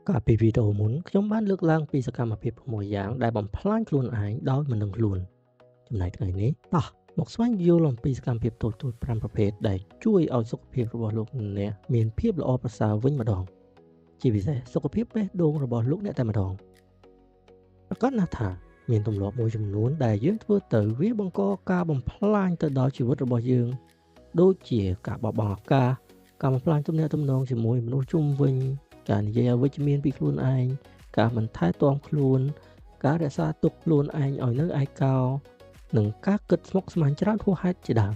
កាលពីវីដេអូមុនខ្ញុំបានលើកឡើងពីសកម្មភាព6យ៉ាងដែលបំផ្លាញខ្លួនឯងដោយមិនដឹងខ្លួនចំណែកថ្ងៃនេះតោះមកស្វែងយល់អំពីសកម្មភាពតូចៗ5ប្រភេទដែលជួយឲ្យសុខភាពរបស់លោកអ្នកមានភាពល្អប្រសើរវិញម្ដងជាពិសេសសុខភាពបេះដូងរបស់លោកអ្នកតែម្ដងប្រាកដណាស់ថាមានទម្លាប់មួយចំនួនដែលយើងធ្វើទៅវាបង្កការបំផ្លាញទៅដល់ជីវិតរបស់យើងដូចជាការបោះបង់ឱកាសការបំផ្លាញទំនាក់ទំនងជាមួយមនុស្សជុំវិញការនិយាយអវិជ្ជមានពីខ្លួនឯងការមិនថែទាំខ្លួនការរក្សាទុកខ្លួនឯងឲ្យនៅឯកោនិងការគិតស្មុគស្មាញច្រើនហួសហេតុជាដើម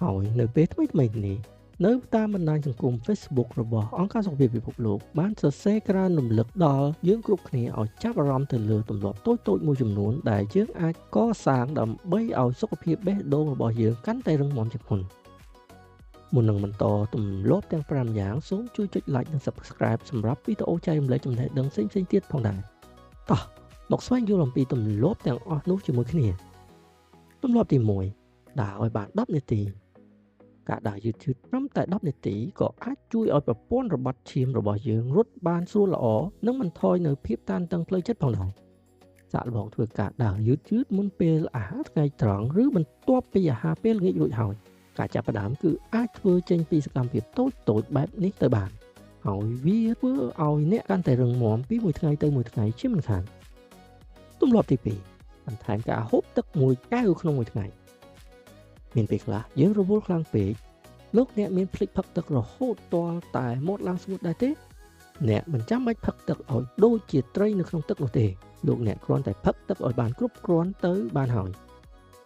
ហើយនៅពេលថ្មីៗនេះនៅតាមបណ្ដាញសង្គម Facebook របស់អង្គការសុខភាពពិភពលោកបានសរសេរក្រើនរំលឹកដល់យើងគ្រប់គ្នាឲ្យចាប់អារម្មណ៍ទៅលើទម្លាប់តូចៗមួយចំនួនដែលយើងអាចកសាងដើម្បីឲ្យសុខភាពបេះដូងរបស់យើងកាន់តែរឹងមាំជាងមុនមុននឹងបន្តទម្លាប់ទាំង5យ៉ាងសូមជួយចុច Like និង Subscribe សម្រាប់វីដេអូចែករំលែកចំណេះដឹងផ្សេងៗទៀតផងដែរតោះមកស្វែងយល់អំពីទម្លាប់ទាំងអស់នោះជាមួយគ្នាទម្លាប់ទី1ដើរឲ្យបាន10នាទីការដើរយឺតៗត្រឹមតែ10នាទីក៏អាចជួយឲ្យប្រព័ន្ធរបត់ឈាមរបស់យើងរត់បានស្រួលល្អនិងបន្ថយនៅភាពតានតឹងផ្លូវចិត្តផងដែរសាកល្បងធ្វើការដើរយឺតៗមុនពេលអាហារថ្ងៃត្រង់ឬបន្ទាប់ពីអាហារពេលល្ងាចរួចហើយការចាប់ផ្ដើមគឺអាចធ្វើចេញពីសកម្មភាពតូចៗបែបនេះទៅបានហើយវាធ្វើឲ្យអ្នកកាន់តែរឹងមាំពីមួយថ្ងៃទៅមួយថ្ងៃជាមិនខានទម្លាប់ទី2បន្ថែមការហូបទឹកមួយកែវក្នុងមួយថ្ងៃមានពេលខ្លះយើងរវល់ខ្លាំងពេកលោកអ្នកមានភ្លេចផឹកទឹករហូតទាល់តែមាត់ឡើងស្ងួតដែរទេអ្នកមិនចាំបាច់ផឹកទឹកឲ្យដូចជាត្រីនៅក្នុងទឹកនោះទេលោកអ្នកគ្រាន់តែផឹកទឹកឲ្យបានគ្រប់គ្រាន់ទៅបានហើយ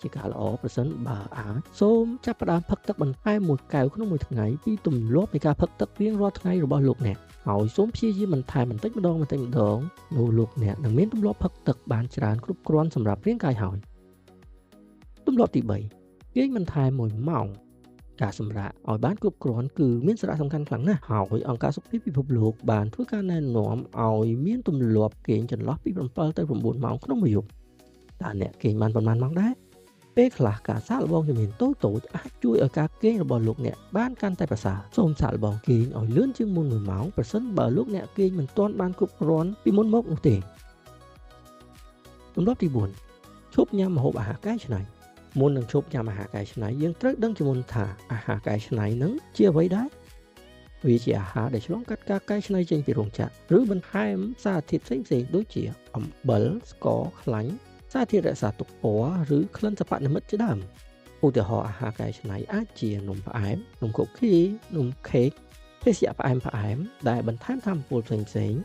ជាការល្អប្រសិនបើអាចសូមចាប់ផ្ដើមផឹកទឹកបន្ថែមមួយកែវក្នុងមួយថ្ងៃពីទម្លាប់នៃការផឹកទឹករៀងរាល់ថ្ងៃរបស់លោកអ្នកហើយសូមព្យាយាមបន្ថែមបន្តិចម្ដងបន្តិចម្ដងនោះលោកអ្នកនឹងមានទម្លាប់ផឹកទឹកបានច្រើនគ្រប់គ្រាន់សម្រាប់រាងកាយហើយទម្លាប់ទី3គេងបន្ថែម1ម៉ោងការសម្រាកឲ្យបានគ្រប់គ្រាន់គឺមានសារៈសំខាន់ខ្លាំងណាស់ហើយអង្គការសុខភាពពិភពលោកបានធ្វើការណែនាំឲ្យមានទម្លាប់គេងចន្លោះពី7ទៅ9ម៉ោងក្នុងមួយយប់តើអ្នកគេងបានប៉ុន្មានម៉ោងដែរពេលខ្លះការសាកល្បងជំហានតូចៗអាចជួយឲ្យការគេងរបស់លោកអ្នកបានកាន់តែប្រសើរសូមសាកល្បងគេងឲ្យលឿនជាងមុន1ម៉ោងប្រសិនបើលោកអ្នកគេងមិនទាន់បានគ្រប់គ្រាន់ពីមុនមកនោះទេទម្លាប់ទី4ឈប់ញ៉ាំម្ហូបអាហារកែច្នៃមុននឹងឈប់ញ៉ាំអាហារកែច្នៃយើងត្រូវដឹងជាមុនថាអាហារកែច្នៃនឹងជាអ្វីដែរវាជាអាហារដែលឆ្លងកាត់ការកែច្នៃចេញពីរោងចក្រឬបន្ថែមសារធាតុផ្សេងៗដូចជាអំបិលស្ករខ្លាញ់សារធាតុរក្សាទុកពណ៌ឬក្លិនសិប្បនិម្មិតជាដើមឧទាហរណ៍អាហារកែច្នៃអាចជានំផ្អែមនំខូខីនំខេកភេសជ្ជៈផ្អែមៗដែលបន្ថែមថាមពលផ្សេងៗ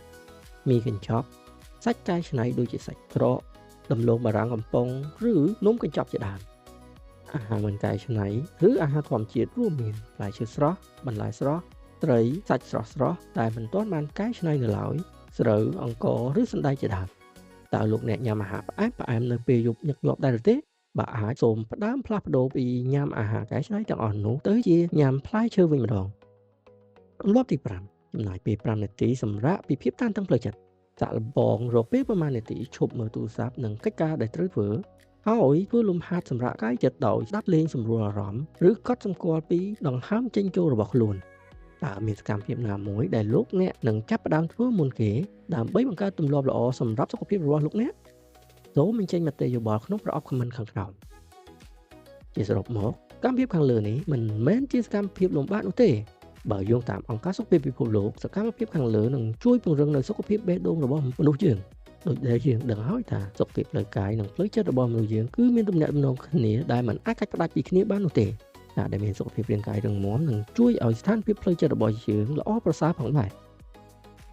មីកញ្ចប់សាច់កែច្នៃដូចជាសាច់ក្រកដំឡូងបារាំងកំប៉ុងឬនំកញ្ចប់ជាដើមអាហារមិនកែច្នៃឬអាហារធម្មជាតិរួមមានផ្លែឈើស្រស់បន្លែស្រស់ត្រីសាច់ស្រស់ៗតែមិនទាន់បានកែច្នៃនៅឡើយស្រូវអង្ករឬសណ្តែកជាដើមតើលោកអ្នកញ៉ាំអាហារផ្អែមៗនៅពេលយប់ញឹកញាប់ដែរឬទេបើអាចសូមផ្ដើមផ្លាស់ប្ដូរពីញ៉ាំអាហារកែច្នៃទាំងអស់នោះទៅជាញ៉ាំផ្លែឈើវិញម្ដងទម្លាប់ទី5ចំណាយពេល5នាទីសម្រាប់ពីភាពតានតឹងផ្លូវចិត្តសាកល្បងរកពេលប្រហែលនាទីឈប់មើលទូរស័ព្ទនិងកិច្ចការដែលត្រូវធ្វើហើយធ្វើលំហាត់សម្រាប់កាយចិត្តដោយស្ដាប់លេងសម្រួលអារម្មណ៍ឬកត់សម្គាល់ពីដង្ហើមចេញចូលរបស់ខ្លួនតើមានសកម្មភាពណាមួយដែលលោកអ្នកនឹងចាប់ផ្ដើមធ្វើមុនគេដើម្បីបង្កើតទម្លាប់ល្អសម្រាប់សុខភាពរបស់លោកអ្នកសូមបញ្ចេញមតិយោបល់ក្នុងប្រអប់ comment ខាងក្រោមជាសរុបមកកម្មភាពខាងលើនេះមិនមែនជាសកម្មភាពលំបាកនោះទេបើយោងតាមអង្គការសុខភាពពិភពលោកសកម្មភាពខាងលើនឹងជួយពង្រឹងនូវសុខភាពបេះដូងរបស់មនុស្សយើងដូចដែលយើងដឹងហើយថាសុខភាពផ្លូវកាយនិងផ្លូវចិត្តរបស់មនុស្សយើងគឺមានទំនាក់ទំនងគ្នាដែលមិនអាចកាត់ផ្តាច់ពីគ្នាបាននោះទេការដែលមានសុខភាពរាងកាយរឹងមាំនឹងជួយឲ្យស្ថានភាពផ្លូវចិត្តរបស់យើងល្អប្រសើរផងដែរ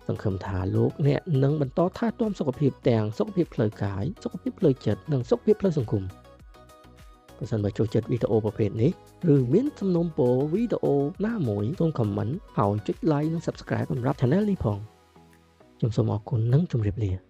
សង្ឃឹមថាលោកអ្នកនឹងបន្តថែទាំសុខភាពទាំងសុខភាពផ្លូវកាយសុខភាពផ្លូវចិត្តនិងសុខភាពផ្លូវសង្គមប្រសិនបើចូលចិត្តវីដេអូប្រភេទនេះឬមានសំណូមពរវីដេអូណាមួយសូម comment ហើយចុច Like និង Subscribe សម្រាប់ Channel នេះផងខ្ញុំសូមអរគុណនិងជម្រាបលា